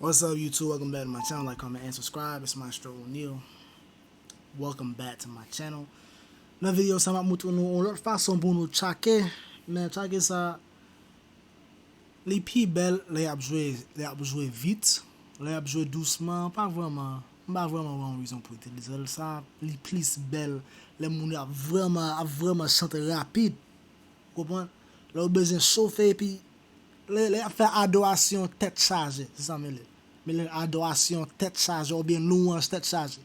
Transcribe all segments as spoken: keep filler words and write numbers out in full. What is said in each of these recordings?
What's up, YouTube? Welcome back to my channel. Like, comment, and subscribe. It's Maestro O'Neal. Welcome back to my channel. Nan videyo sa, m ap montre nou yon lòt fason pou nou tchake. Men tchake sa, li pi bèl lè y ap jwe, lè y ap jwe vit. Lè y ap jwe dousman, pa vrèman, m pa vrèman wè yon rezon pou itilize l. Sa, li plis bèl lè moun yo ap vrèman, ap vrèman chante rapid. Ou konprann? Lè w bezwen chofe, epi lè, lè y ap fè adorasyon tèt chaje, se sa m rele l. Men lè adorasyon tèt chaje oubyen lwanj tèt chaje.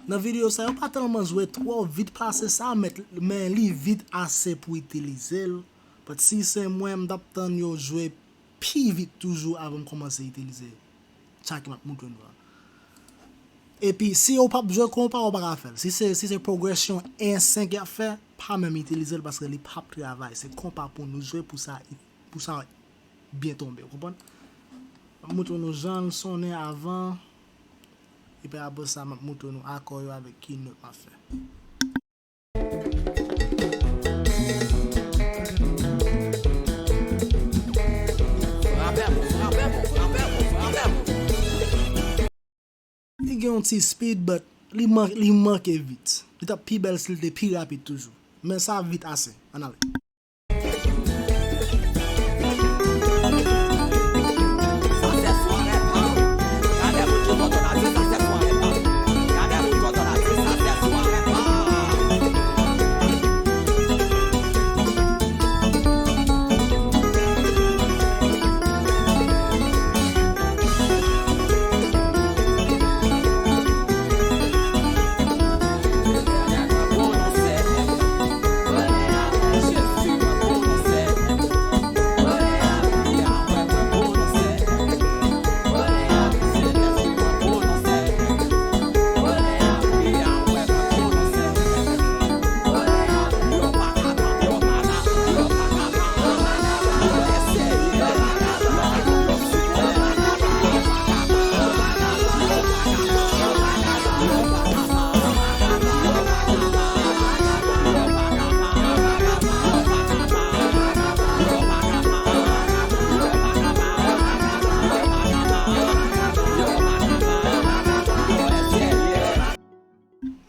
Nan videyo sa, yo pa tèlman jwe twò vit pase sa, men, men li vit ase pou itilize l. But si se mwen, m t ap tann yo jwe pi vit toujou avan m kòmanse itilize tchake m ap montre nou an. Epi, si yo p ap jwe konpa, ou pa ka fè l. Si se, si se pwogresyon en senk y ap fè, pa menm itilize l paske li p ap travay. Se konpa pou nou jwe pou sa, pou sa byen tonbe, ou konprann? M ap montre nou jan l sonnen avan, epi apre sa, m ap montre nou akò yo avèk ki nòt m ap fè. Li gen yon ti speed, but li man-, li manke vit. Li t ap pi bèl si l te pi rapid toujou. Men sa vit ase. Ann ale.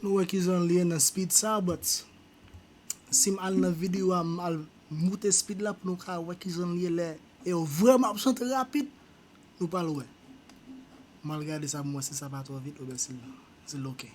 Nou wè kijan l ye nan speed sa, but si m al nan videyo a, m al moute speed la pou nou ka wè kijan l ye lè e yo vrèman ap chante rapid, nou pral wè. M al gade sa pou m wè si sa pa twò vit oubyen si l, si l oke.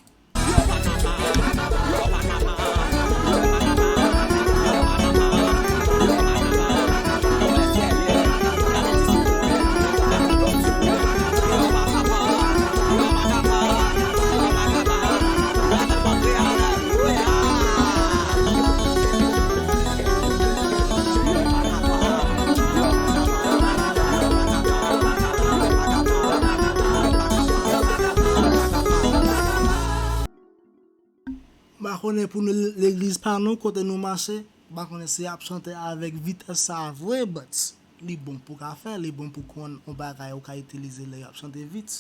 M pa konnen pou nou, legliz pa nou, kote nou mache, m pa konnen si y ap chante avèk vitès sa a vre, but li bon pou ka fè, li bon pou konn yon bagay ou ka itilize lè y ap chante vit,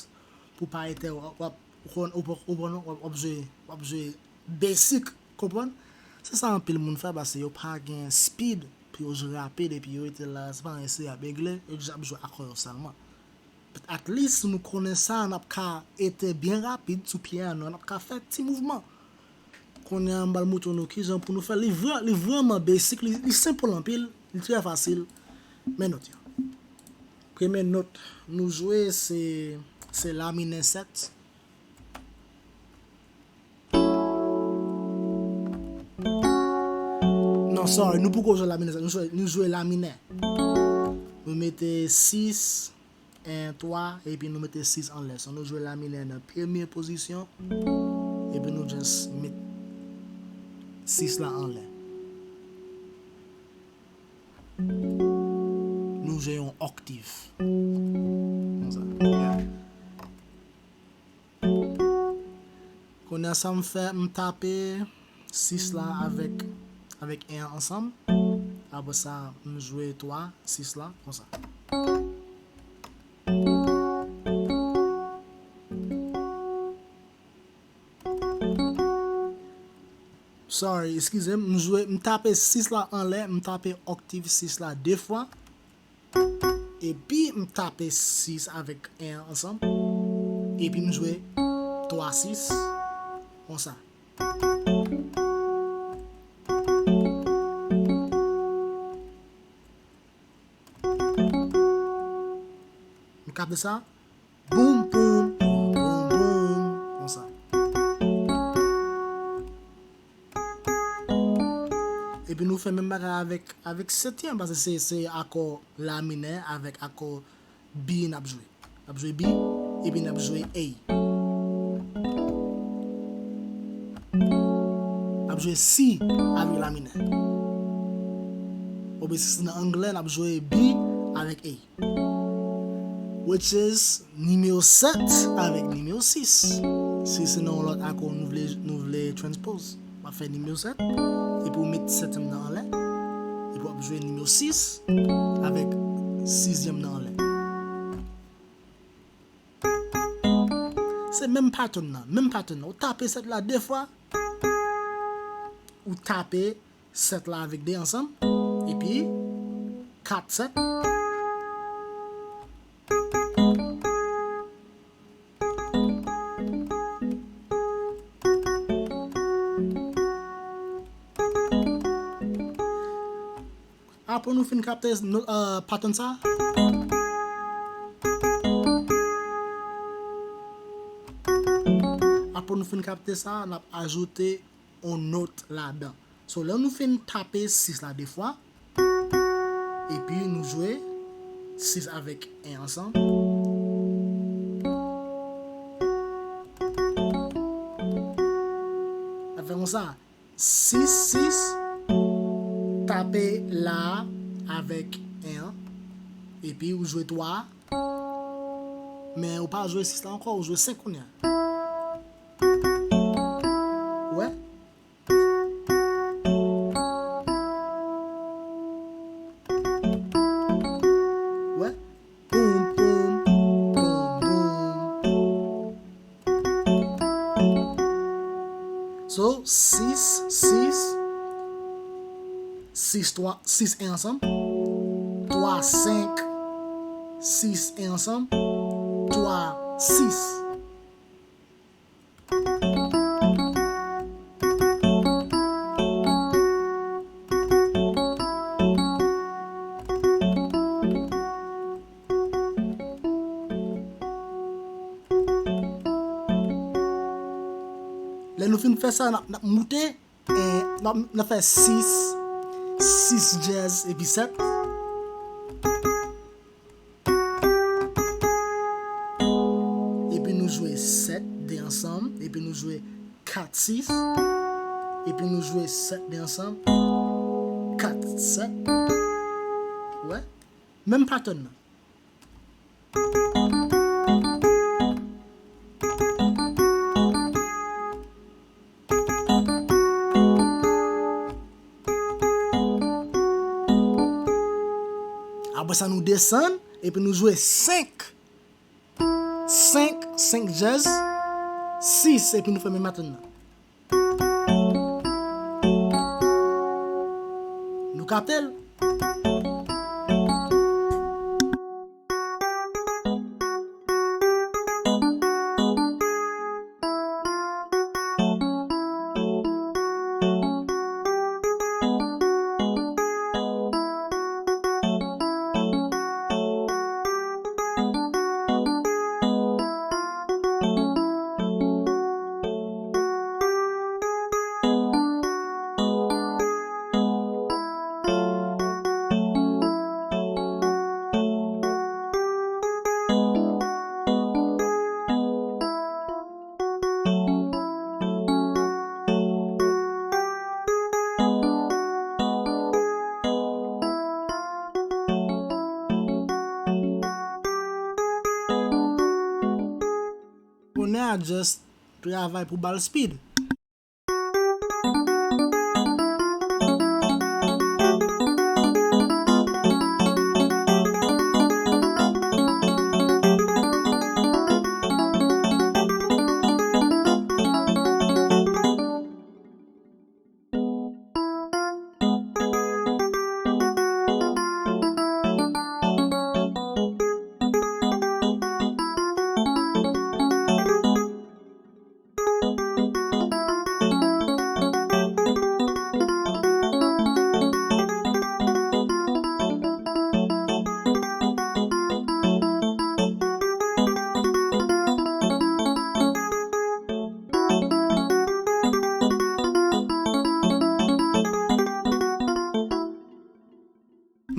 pou pa etè w ap, w ap, ou konn, ou pa, ou konn, w ap, w ap jwe, w ap jwe basic, konprann? Se sa anpil moun fè, paske yo pa gen speed pou yo jwe rapid, epi yo rete la, se pa anyen serye y ap regle, yo jis ap jwe akò yo sèlman. But at least, si nou konnen sa, n ap ka ete byen rapid sou pyano, n ap ka fè ti mouvman. Kounye a, m pral montre nou kijan pou nou fè. Li vrè-, li vrèman basic, li, li senp anpil, li trè fasil. Men nòt yo. Premye nòt nou jwe, se, se la minè sèt. Non, sorry, nou poko jwe la minè, nou jwe, nou jwe la minè. Nou mete sis, en, twa, epi nou mete sis anlè. So, nou jwe la minè nan premye pozisyon, epi nou just met sis la anlè. Nou jwe yon oktav. Konsa. Yeah. Kounye a sa m fè, m tape sis la avèk, avèk en an ansanm. Apre sa, m jwe twa, sis la, konsa. Sorry, eskize m, m jwe, m tape sis la anlè, m tape oktav sis la de fwa. Epi m tape sis avèk en an ansanm. Epi m jwe twa sis konsa. M kapte sa? Boum, boum, boum, boum, boum. Konsa. Epi nou fè menm bagay avèk, avèk setyèm, paske se, se akò la minè avèk akò B n ap jwe. N ap jwe B, epi n ap jwe A. N ap jwe C avèk la minè. Oubyen si se nan anglè, n ap jwe B avèk A. Which is nimewo sèt avèk nimewo sis. Si se nan yon lòt akò nou vle, nou vle transpose, w ap fè nimewo sèt, epi w met setyèm nan anlè, epi w ap jwe nimewo sis avèk sizyèm nan anlè. Se menm pattern nan, menm pattern nan. Ou tape sèt la de fwa, ou tape sèt la avèk de ansanm, epi kat sèt. Apre nou fin kapte no-, euh, pattern sa, apre nou fin kapte sa, n ap ajoute yon nòt ladan. So, lè nou fin tape sis la de fwa, epi nou jwe sis avèk en ansanm. N ap fè konsa, sis, sis, tape la avèk en an, epi ou jwe twa, men ou pa jwe sis la ankò, ou jwe senk kounye a. Ou wè? Ou wè? Poum, poum, poum, poum. So, sis, sis, sis, twa, sis, en ansanm. Twa, senk, sis, en ansanm. Twa, sis. Lè nou fin fè sa, n ap, n ap moute, e, n ap, n ap fè sis, sis dyèz, epi sèt. Epi nou jwe sèt de ansanm, epi nou jwe kat sis, epi nou jwe sèt de ansanm, kat sèt. Ou wè? Menm pattern nan. Apre sa, nou desann, epi nou jwe senk. Senk, senk dyèz, sis, epi nou fèmen pattern nan. Nou kapte l. Kounye a just travay pou ba l speed.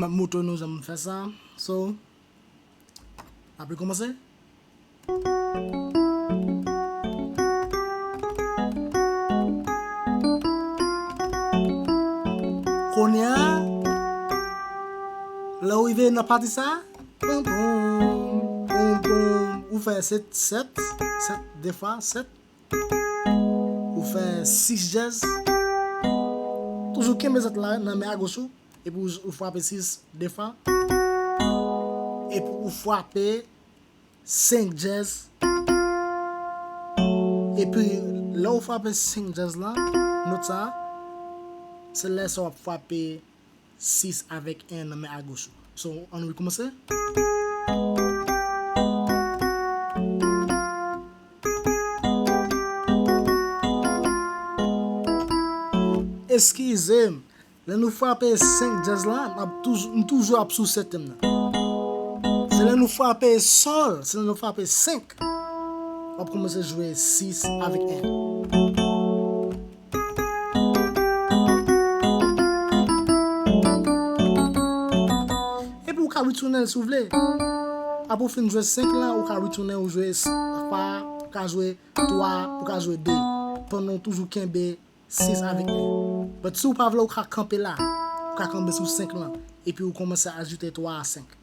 Montre nou jan m fè sa. So, n ap rekòmanse. Kounye a, lè w rive nan pati sa, pom, pom, pom, pom, ou fè sèt, sèt, sèt, de fwa, sèt. Ou fè sis djèz. Toujou kenbe sèt la nan men agoch ou. Epi ou, ou frape sis de fwa. Epi ou frape senk djèz. Epi lè ou frape senk djèz la, nòt sa, se lè sa w ap frape sis avèk en nan men agoch ou. So, ann rekòmanse. Eskize m, lè nou frape senk djèz la, n ap toujou, nou toujou ap sou sèt m nan. Se lè nou frape sòl, se lè nou frape senk, w ap kòmanse jwe sis avèk en. Epi ou ka retounen l si w vle. Apre w fin jwe senk lan, ou ka retounen ou jwe s-, fa, ou ka jwe twa, ou ka jwe de. Pandan w toujou kenbe sis avèk en. But si w pa vle, ou ka kanpe la. Ou ka kanpe sou senk lan. Epi ou kòmanse ajoute twa a senk.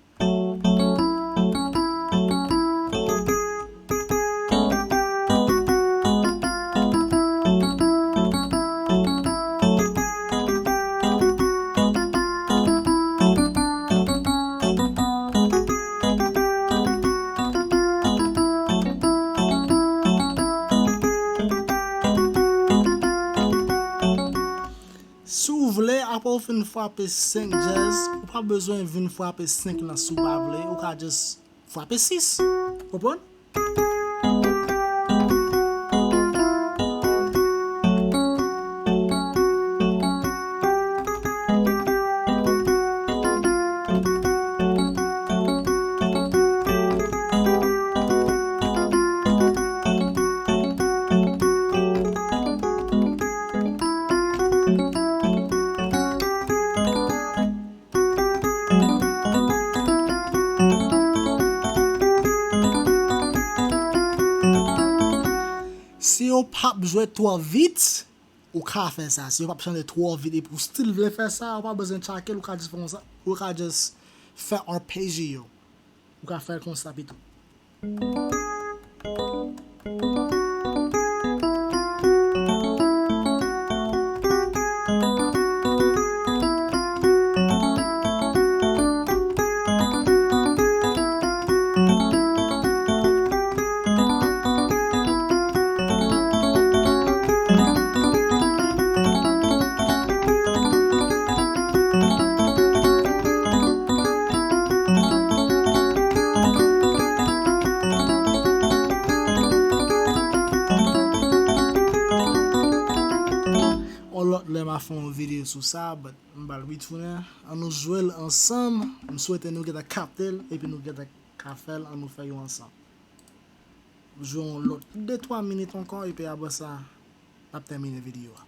Si w vle, apre w fin frape senk djèz, ou pa bezwen vin frape senk lan si w pa vle, ou ka just frape sis. Konprann? Si w p ap jwe twò vit, ou ka fè sa. Si w p ap chante twò vit epi w still vle fè sa, ou pa bezwen tchake l, ou ka just fè konsa. Ou ka just fè arpegyo. Ou ka fè l konsa pito. On lòt lè m a fè yon videyo sou sa, but m pral retounen. An nou jwe l ansanm. M swete nou gentan kapte l, epi nou gentan ka fè l. An nou fè yo ansanm. Jwe yon lòt de twa minit ankò, epi apre sa, n ap tèmine videyo a.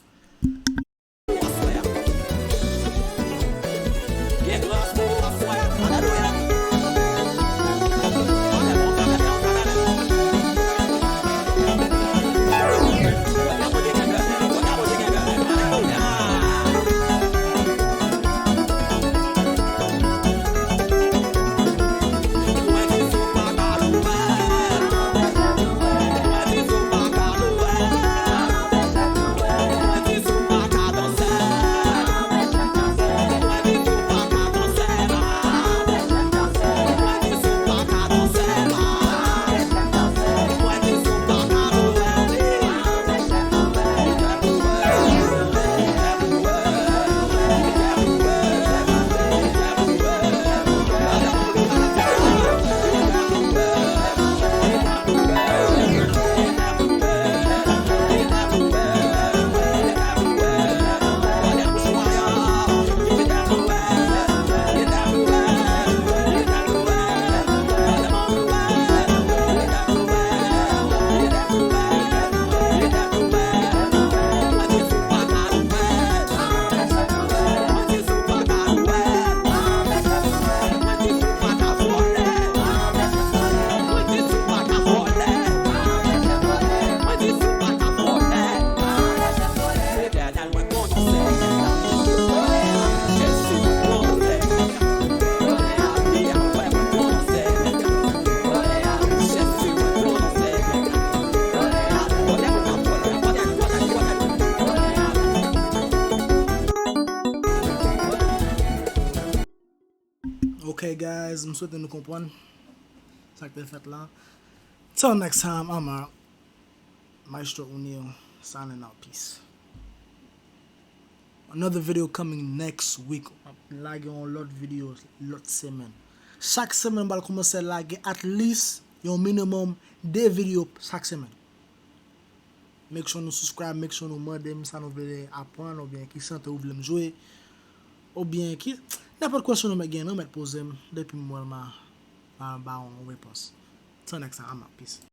M swete nou konprann sa k te fèt la. Till next time, I'm out. Maestro O'Neal, signing out. Peace. Another video coming next week. M ap lage yon lòt videyo lòt semèn. Chak semèn, m pral kòmanse lage at least yon minimum de videyo chak semèn. Make sure nou subscribe, make sure nou mande m sa nou vle aprann, oubyen ki chante ou vle m jwe, oubyen ki nenpòt kesyon nou mèt gen, nou mèt poze m, depi m wè l, m a, m a ba yon repons. Till next time, I'm out. Peace.